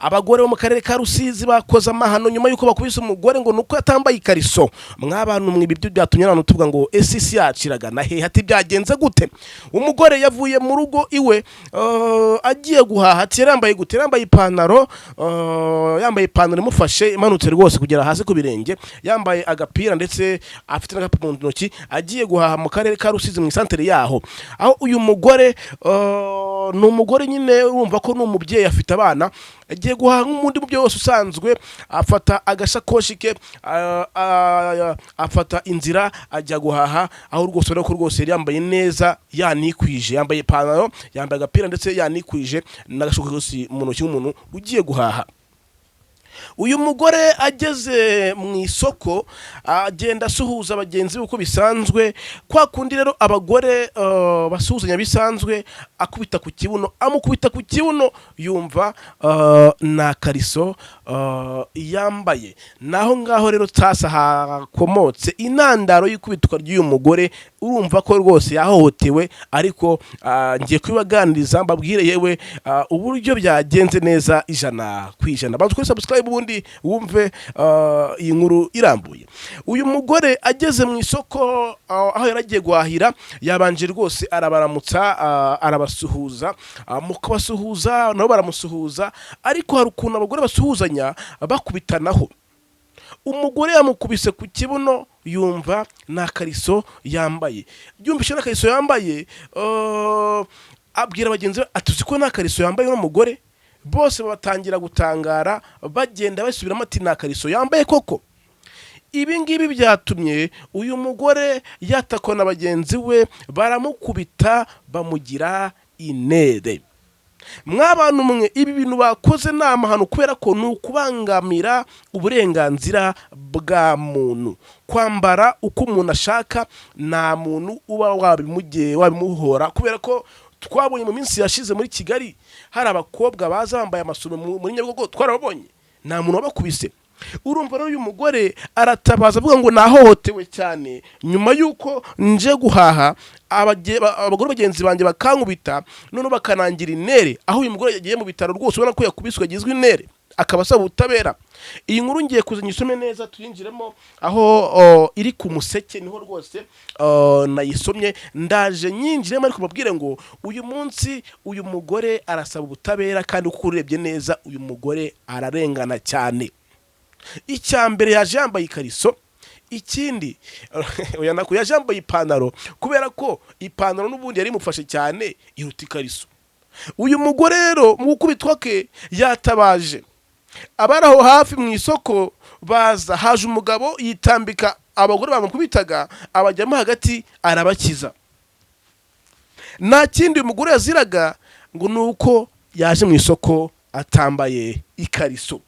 Abagore bo mu karere ka Rusizi bakoze amahano nyuma y'uko bakubise umugore ngo nuko yatambaye ikariso. Mwabantu mwe, ibyo byatumye abantu tuvuga ngo ese isi yacu iragana hehe? Ati byagenze gute? Umugore yavuye mu rugo iwe agiye guhaha. Ati yari yambaye gute? Yambaye ipantaro, yambaye ipantaro imufashe imanutse rwose kugera hasi ku birenge, yambaye agapira ndetse afite n'agakapu mu ntoki, agiye guhaha mu karere ka Rusizi mu isantere yaho. Aho uyu mugore ni umugore nyine wumva ko ni umubyeyi, afite abana, agiye guhaha nk'undi mubyeyi wese usanzwe, afata agasakoshi ke, afata inzira ajya guhaha, aho rwose urabona ko rwose yari yambaye neza, yanikwije, yambaye ipantaro, yambaye agapira ndetse yanikwije n'agasakoshi mu ntoki nk'umuntu ugiye guhaha. Uyu mugore ageze mu isoko agenda asuhuza bagenzi be uko bisanzwe, kwa kundi rero abagore basuhuzanya bisanzwe, akubita ku kibuno, amukubita ku kibuno yumva nta kariso yambaye. Naho ngaho rero sasa hakomotse intandaro y'ikubitwa ry'uyu mugore. Urumva ko rwose yahohotewe, ariko ngiye kubibaganiriza mbabwire yewe uburyo byagenze neza 100%. Banza ukore subscribe ubundi wumve iyi nkuru irambuye. Uyu mugore ageze mu isoko aho yari agiye guhahira, yabanje rwose arabaramutsa, arabasuhuza. Mu kubasuhuza nabo baramusuhuza, ariko hari ukuntu abagore basuhuzanya bakubitanaho. Umugore yamukubise ku kibuno yumva nta kariso yambaye. Yumvise nta kariso yambaye, abwira bagenzi be ati: "Uzi ko nta kariso yambaye uno mugore?" Bose batangira gutangara, bagenda basubiramo ati: "Nta kariso yambaye koko." Ibi ngibi byatumye uyu mugore yatakwa na bagenzi we, baramukubita bamugira inere. Mwabantu mwe, ibi bintu bakoze ni amahano, kubera ko ni ukubangamira uburenganzira bwa muntu. Kwambara uko umuntu ashaka nta muntu uba wabimugiye wabimuhora, kubera ko twabonye mu minsi yashize muri Kigali hari abakobwa baza bambaye amasume muri Nyabugogo, twarababonye, nta muntu wabakubise. Urumva rero uyu mugore aratabaza avuga ngo nahohotewe cyane nyuma y'uko nje guhaha, abagore bagenzi banjye bakankubita, noneho bakanangira inere. Aho uyu mugore yagiye mu bitaro rwose, ubona ko yakubiswe agizwe inere, akaba asaba ubutabera. Iyi nkuru ngiye kuza nyisome neza, tuyinjiremo aho iri ku Museke, niho rwose nayisomye. Ndaje nyinjiremo, ariko mbabwire ngo uyu munsi uyu mugore arasaba ubutabera, kandi uko urebye neza uyu mugore ararengana cyane. Icya mbere, yaje yambaye ikariso. Ikindi, oya, nako yaje yambaye ipantaro, kubera ko ipantaro n'ubundi yari imufashe cyane iruta ikariso. Uyu mugore rero mu gukubitwa ke yatabaje abari aho hafi mu isoko baza. Haje umugabo yitambika abagore bamukubitaga, abajyamo hagati arabakiza. Nta kindi uyu mugore yaziraga ngo ni uko yaje mu isoko atambaye ikariso.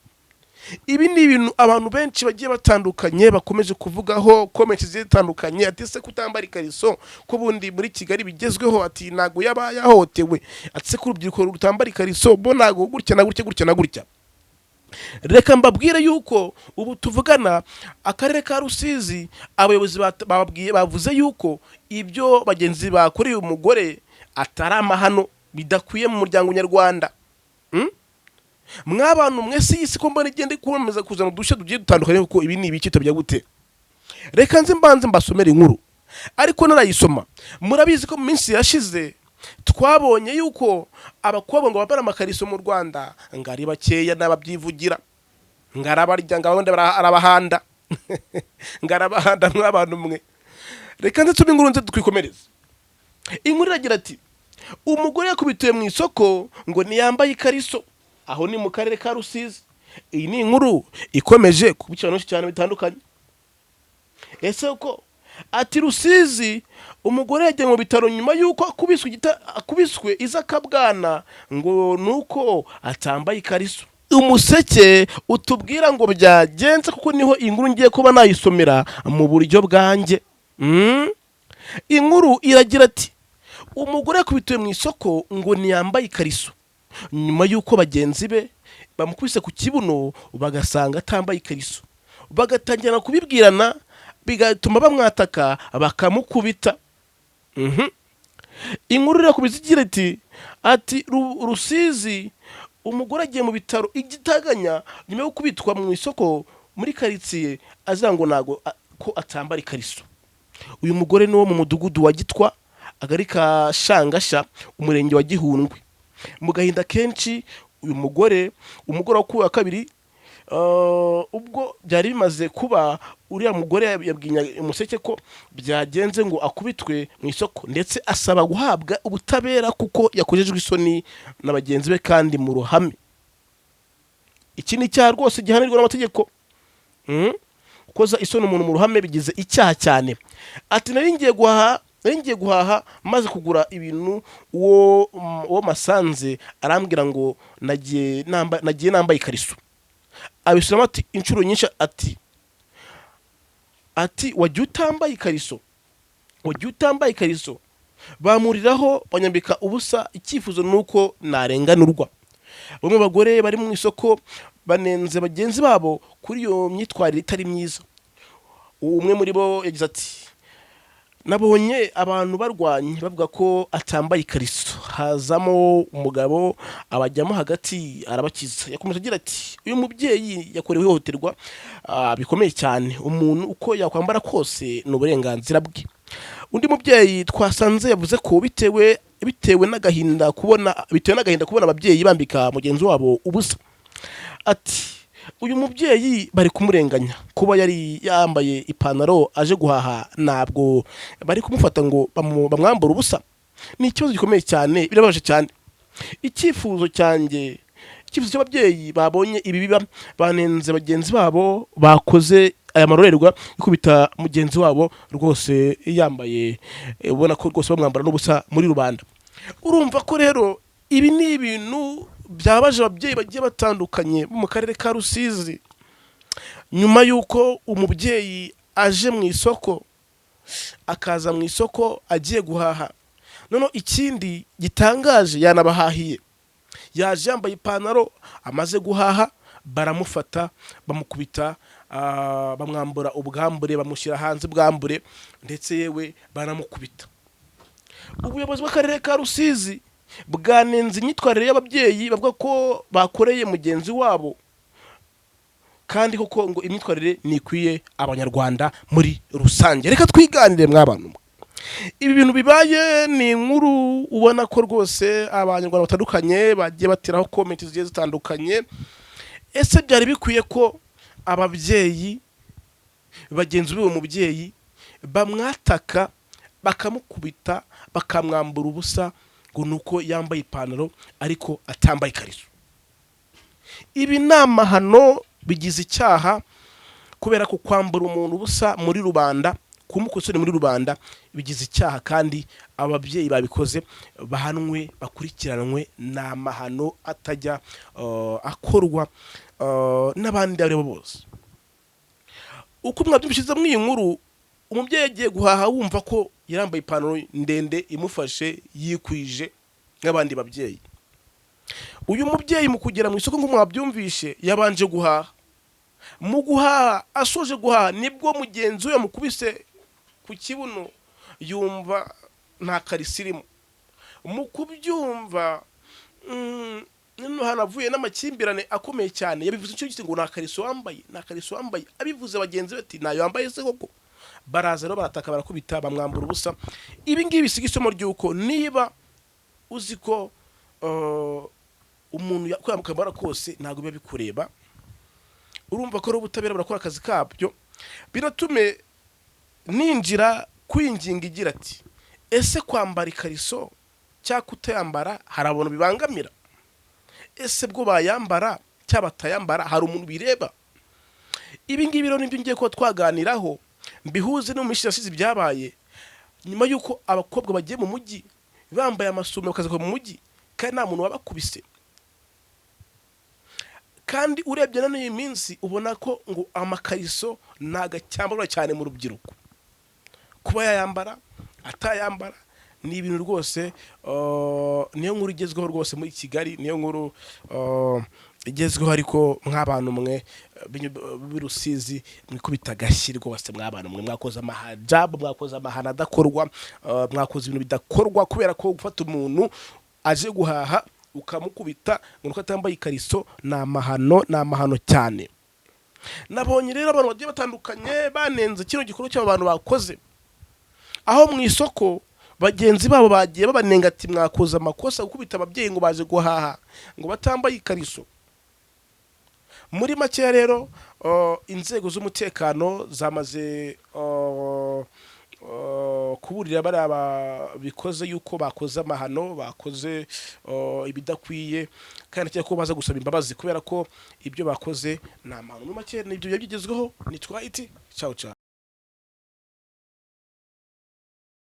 Ibi ni ibintu abantu benshi bagiye batandukanye bakomeje kuvugaho, comments zigiye zitandukanye, ati: "Se kutambara ikariso ko bundi muri Kigali bigezweho?" Ati: "Ntabwo yaba yahohotewe?" Ati: "Se ko urubyiruko rutambara ikariso bo ntabwo gutya na gutya, gutya na gutya?" Reka mbabwire yuko ubu tuvugana akarere ka Rusizi abayobozi bababwiye, bavuze yuko ibyo bagenzi bakoreye umugore atari amahano, bidakwiye mu muryango nyarwanda. Mwabantu mwese, iyi si ko mbona igenda ikomeza kuzana udushya tugiye dutandukanye, kuko ibi ni ibiki tubya gute? Reka nze mbanze mbasomere inkuru, ariko narayisoma. Murabizi ko mu minsi yashize twabonye yuko abakobwa ngo bambara amakariso mu Rwanda ngo ari bakeya, n'ababyivugira ngo arabarya, ngo abandi arabahanda, ngo arabahanda. Mw'abantu mwe, reka nze tube inkuru, nze twikomereze. Inkuru iragira ati: "Umugore yakubitiwe mu isoko ngo ntiyambaye ikariso." Aho ni mu karere ka Rusizi. Iyi ni inkuru ikomeje kuba ikintu cyane bitandukanye. Ese ko ati Rusizi umugore yagiye mu bitaro nyuma y'uko akubiswe akubiswe izakabwana ngo nuko atambaye ikariso. Umuseke utubwira ngo byagenze, kuko niho inkuru ngiye kuba nayisomera mu buryo bwanjye. Inkuru iragira ati: "Umugore yakubitiwe mu isoko ngo ntiyambaye ikariso nyuma y'uko bagenzi be bamukubise ku kibuno bagasanga atambaye ikariso, bagatangira kubibwirana, bigatuma bamwataka bakamukubita." Inkuru irakomeza igira ati: "Rusizi Umugore agiye mu bitaro igitaraganya nyuma yo kubitwa mu isoko muri karitsiye, aza ngo ntago ko atambara ikariso. Uyu mugore ni wo mu mudugudu wa Gitwa, akagari ka Shangasha, umurenge wa Gihundwe. Mu gahinda kenshi, uyu mugore, umugore wa kabiri, ubwo byari bimaze kuba, uriya mugore yabwiye Umuseke ko byagenze ngo akubitwe mu isoko, ndetse asaba guhabwa ubutabera kuko yakojejwe isoni na bagenzi be kandi mu ruhame. Iki ni icyaha rwose gihanirwa n'amategeko. Gukoza isoni umuntu mu ruhame bigize icyaha cyane. Ati: Nari ngiye guhaha, maze kugura ibintu, uwo masanze arambwira ngo nagiye nambaye ikariso. Abisubiramo ati inshuro nyinshi, ati: "Wagiye utambaye ikariso, wagiye utambaye ikariso." Bamuriraho banyambika ubusa. Icyifuzo ni uko narenganurwa. Bamwe mu bagore bari mu isoko banenze bagenzi babo kuri iyo myitwarire itari myiza. Umwe muri bo yagize ati: "Nabonye abantu barwanye bavuga ko atambaye ikariso, hazamo umugabo abajyamo hagati arabakiza." Yakomeje agira ati: "Uyu mubyeyi yakorewe ihohoterwa bikomeye cyane. Umuntu uko yakwambara kose ni uburenganzira bwe." Undi mubyeyi twasanze yavuze ko bitewe n'agahinda kubona ababyeyi bambika mugenzi wabo ubusa. Ati: "Uyu mubyeyi bari kumurenganya. Kuba yari yambaye ipantaro aje guhaha, ntabwo bari kumufata ngo bamwambure ubusa. Ni ikibazo gikomeye cyane, birababaje cyane. Icyifuzo cyanjye, icyifuzo cy'ababyeyi babonye ibi biba, banenze bagenzi babo bakoze aya marorerwa ikubita mugenzi wabo rwose yambaye, ubona ko rwose bamwambara n'ubusa muri rubanda." Urumva ko rero ibi ni ibintu byabaje ababyeyi bagiye batandukanye bo mu karere ka Rusizi, nyuma y'uko umubyeyi aje mu isoko, akaza mu isoko agiye guhaha. Noneho ikindi gitangaje, yanabahahiye, yaje yambaye ipantaro, amaze guhaha baramufata bamukubita, bamwambura ubwambure, bamushyira hanze bwambure, ndetse yewe baramukubita. Ubuyobozi bw'akarere ka Rusizi bwanenze imyitwarire y'ababyeyi bavuga ko bakoreye mugenzi wabo, kandi koko ngo imyitwarire ntikwiye Abanyarwanda muri rusange. Reka twiganire mw'abantu mwe. Ibi bintu bibaye ni inkuru ubona ko rwose Abanyarwanda batandukanye bagiye bateraho comment zigiye zitandukanye. Ese byari bikwiye ko ababyeyi bagenzi b'uwo mubyeyi bamwataka, bakamukubita, bakamwambura ubusa ngo ni uko yambaye ipantaro ariko atambaye ikariso? Ibi ni amahano, bigize icyaha, kubera ko kwambura umuntu ubusa muri rubanda, kumukosora muri rubanda, bigize icyaha, kandi ababyeyi babikoze bahanwe, bakurikiranwe. Ni amahano atajya akorwa n'abandi abo ari bo bose. Uko mwabyumvishije muri iyi nkuru, umubyeyi agiye guhaha, wumva ko yarambaye ipantaro ndende imufashe, yikwije nk'abandi babyeyi. Uyu mubyeyi mu kugera mu isoko, ngo mwabyumvishe, yabanje guhaha. Mu guhaha, asoje guhaha, nibwo mugenzi we yamukubise ku kibuno, yumva nta kariso irimo. Mu kubyumva, noneho hanavuye n'amakimbirane akomeye cyane. Yabivuze inshuro nyinshi ngo: "Nta kariso wambaye, nta kariso wambaye." Abivuze, bagenzi be ati: "Ntayo wambaye se koko?" Baraza rero barataka, barakubita, bamwambura ubusa. Ibi ngibi bisiga isomo ry'uko niba uzi ko umuntu yakwambara kose ntabwo biba bikureba. Urumva ko ari ubutabera burakora akazi kabyo. Biratume ninjira ku ingingo igira ati: ese kwambara ikariso cyangwa kutayambara hari abantu bibangamira? Ese bwo bayambara cyangwa batayambara hari umuntu bireba? Ibi ngibi rero nibyo ngiye kuba twaganiraho, mbihuze no mu minsi yashize ibyabaye nyuma y'uko abakobwa bagiye mu mujyi bambaye amasume, bakaza mu mujyi kandi nta muntu wabakubise. Kandi urebye na n'iyi minsi, ubona ko ngo amakariso ntabwo acyambarwa cyane mu rubyiruko. Kuba yayambara, atayambara, ni ibintu rwose, niyo nkuru igezweho rwose muri Kigali, niyo nkuru igezweho. Ariko mw'abantu mwe b'i Rusizi, mwikubita agashyi rwose. Mw'abantu mwe, mwakoze amahajabu, mwakoze amahano adakorwa, mwakoze ibintu bidakorwa, kubera ko gufata umuntu aje guhaha ukamukubita ngo nuko atambaye ikariso. Ni amahano, ni amahano cyane. Nabonye rero abantu bagiye batandukanye banenze kino gikorwa cy'aba bantu bakoze aho mu isoko. Bagenzi babo bagiye babanenga ati: "Mwakoze amakosa gukubita ababyeyi ngo baje guhaha ngo batambaye ikariso." Muri makeya rero, inzego z'umutekano zamaze kuburira bariya babikoze yuko bakoze amahano, bakoze ibidakwiye, kandi ndakeka ko baza gusaba imbabazi kubera ko ibyo bakoze ni amahano. Muri make nibyo byari bigezweho. Nitwa Iti, ciao ciao.